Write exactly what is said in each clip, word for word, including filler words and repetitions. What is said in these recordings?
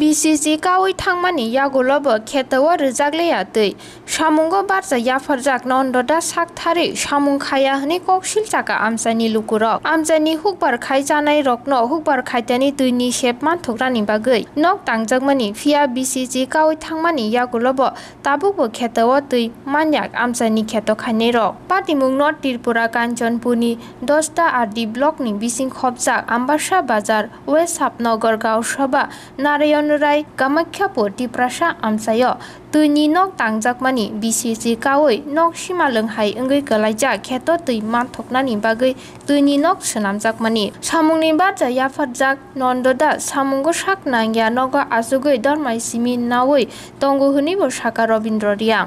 B C C kaui thangmani yagulo bo kheto o rwjak liya twi. Samungo barja yapharjak Nondoda sak tharwi samung khaya hwnwi kok silchaka amchaini lukurok. Amchaini hukbar khai chanai rokno hukbar khaitani twini sep manthoknani bagwi nok tangjakmani, phiya B C C kaui thangmani yagulo bo tabukbo kheto o twi manyak amchaini kheto khainairok. Patimungno Tripura Kanchanpurni Dosta R D blockni bising khopjak Ambasa Bazar, West Sapnagar, Gausaba, Narayan Rai, Kamakhya Pur, Tiprasa amchaio twini nok tangjakmani B C C kaui nok simalwng hai wngwi kwlaijak kheto twi manthoknani bagwi twini nok swnamjakmani. Samungni barja yapharjak Nondoda samungo sak nangya nogo achugwi dormai simi naui tongo hwnwibo saka Robindra Reang.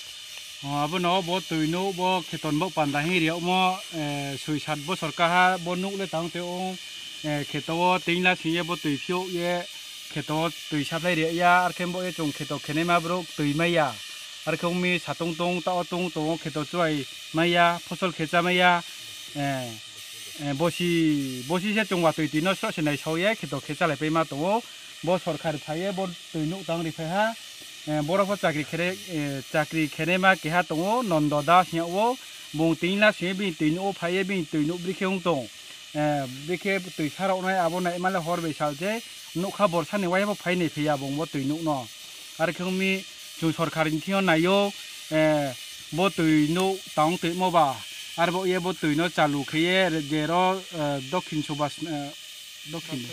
O, abono bo twi nuk bo kheton bo panda hing riyokmo, eh, soi sat bosor kaha bo nuk le tang tei o, eh, kheto o tin lakh singye bo twi phiyok ye kheto o twi supply riyok ya, arkhe bo ye chwng kheto khenai ma borok twi maya, arkhe umi satung tung ta o tung tongo kheto chuai maya, phosol khe cha maya, eh, eh, bosi, bosi se chwng watwi twi no sro se nai sao ye kheto khe cha lai pai ma tongo. Bo sorkar phai ye bo twi nuk tang ri phai ha. Eh, borok pho chakri khere, eh, chakri khenai ma keha tongo, Nondo Das hingya o. Bung tin lakh simi bini twi nuk o phai ye bini twi nuk bri khe wng tong. Eh, bri khe twi sa rok nai abo nai ma le hor bai sal se nuk kha, borsa ni wai bo phai nai phiya bung bo twi nuk no. Ar khe wng mi chwng sorkar ni thing yo nai o, eh, bo twi nuk tang twi mo ba. Ar bo ye bo twi no chalu khe ye je ro, eh, Dokhin Subas, eh, Dokhin.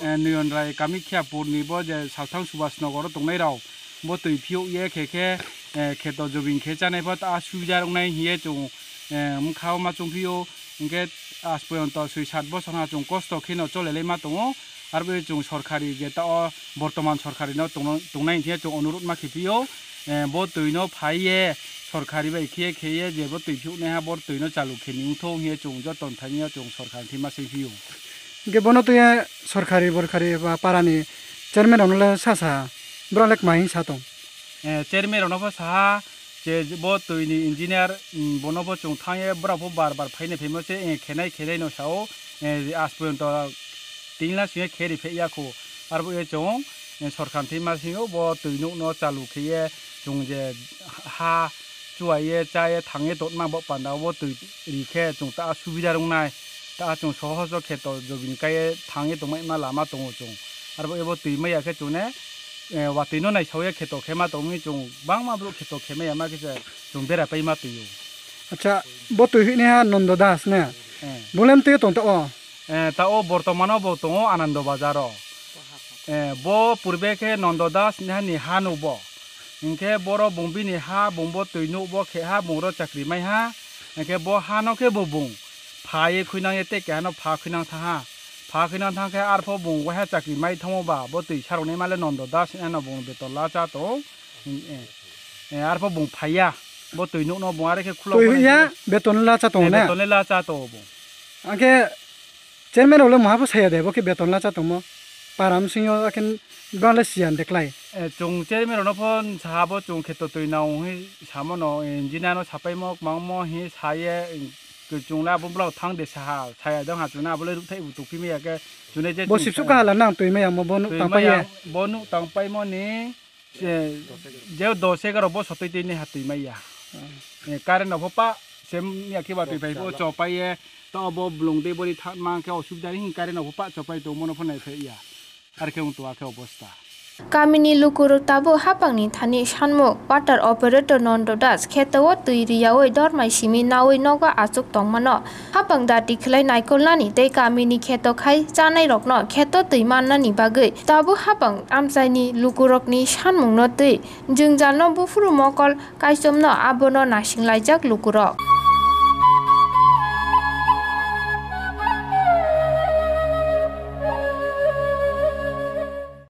Eh, Noyon Rai Kamikhyapur ni bo je Salthang Subas Nogor o tongnai rao, bo twi phiyok ye khe khe, eh, kheto jobing khe chanai pho ta subida rok nai hiye chwng, eh, wngkha o ma chwng phio, hinkhe as porjonto soi sat bosor ha chwng kosto kheno cholelai ma tongo, arbo chwng sorkari je ta o bortoman sorkari no tongno, tongnai hinkhe chwng onurot ma khe phio, eh, bo twi no phai ye sorkari bai khe khe ye je bo twi phiyok nai ha bo twi no chalu khe ni wngthok hiye chwng joto thani yo chwng sorkar thwi ma seng phio. Hingke bono twi sorkari borkari ba parani chairman rokno le sa sa, borok le kmai sa tong. Eh, chairman rokno pho saha, je bo twi ni engineer, mm, bono bo chwng thang ye, borok pho bar bar phainai phaimo se, eh, khenai khenai no sao, eh, as porjonto tin lakh simi khe ri phai ya kho. Arbo ye chwng, eh, sorkar thwi ma seng o bo twi nuk no chalu khe ye chwng je ha chuai ye, cha ye, thang ye tongma bo panda o bo twi ri khe chwng ta subida rwngnai, ta chwng sohoso kheto jobin kai ye thang ye tongma ima lama tongo chwng. Arbo ebo twi maya khe chwng ne, eh, watwi no naisao ye kheto khe ma tongwi chwng bangma borok kheto khe maya ma khe se chwng bera pai ma twi o. Acha, bo twi hini ha Nondo Das ne? Eh. Bolem twi tong ta o? Eh, ta o bortomano bo tongo Anando Bazar o. Eh, bo purbe khe Nondo Das ni hani ha nuk bo. Hinkhe boro bung bini ha, bung bo twi nuk bo khe ha, bung ro chakri mai ha. Hinkhe bo ha no khe bo bung pha ye khuinang ye tei keha no pha khuinang tha ha. Pha khuinang thang khe arpho bung waiha chakri mai thangmo ba, bo twi sarok nai ma le Nondo Das ni ano bung beton la cha tong. Eh, eh, arpho bung phai ya, bo twi nuk no bung are khe khulok. Twi hwi ya, beton la cha tong ne? Beton le la cha tong bung. Angkhe Chairman rok le maha pho saya de, bo khe beton la cha tongmo. Para bsing yo akhe bang le siyan de klai. Eh, chwng chairman rok no pho saha bo chwng kheto twi nao hwnwi samo no, engineer no sapai mo, kwmang mo hwnwi sa ye, chwng le abo bolong thang de saha, saya dong ha chwng le abo le rukthai bo tongphi maya khe chwng le je bo chwng sipsuk sa kaha la nang twi maya mo bo nuk twi tang pai maya, ye. Bo nuk tang pai mo ni. Je, je dos egaroh bosor twi twi ni ha twi maya. Hmm. Eh, current no pho pa, sem ya khe ba twi phai bo chopai ye, to bo blong de bori tha ma khe osubida hin current no pho pa chopai tong mono pho nai phai ya. Ar khe wng tong khe obosta. Kamini lukurok tabuk hapangni thani sanmuk water operator Nondo Das kheto o twi riyaui dormai simi naui nogo achuk tongmano. Hapang dati khlai naikolnani tei kamini kheto khai chanairokno kheto twi mannani bagwi tabuk hapang amchaini lukurokni sanmungno twi jwngjalno buphuru mokol kaichomno abono naisinglaijak lukurok.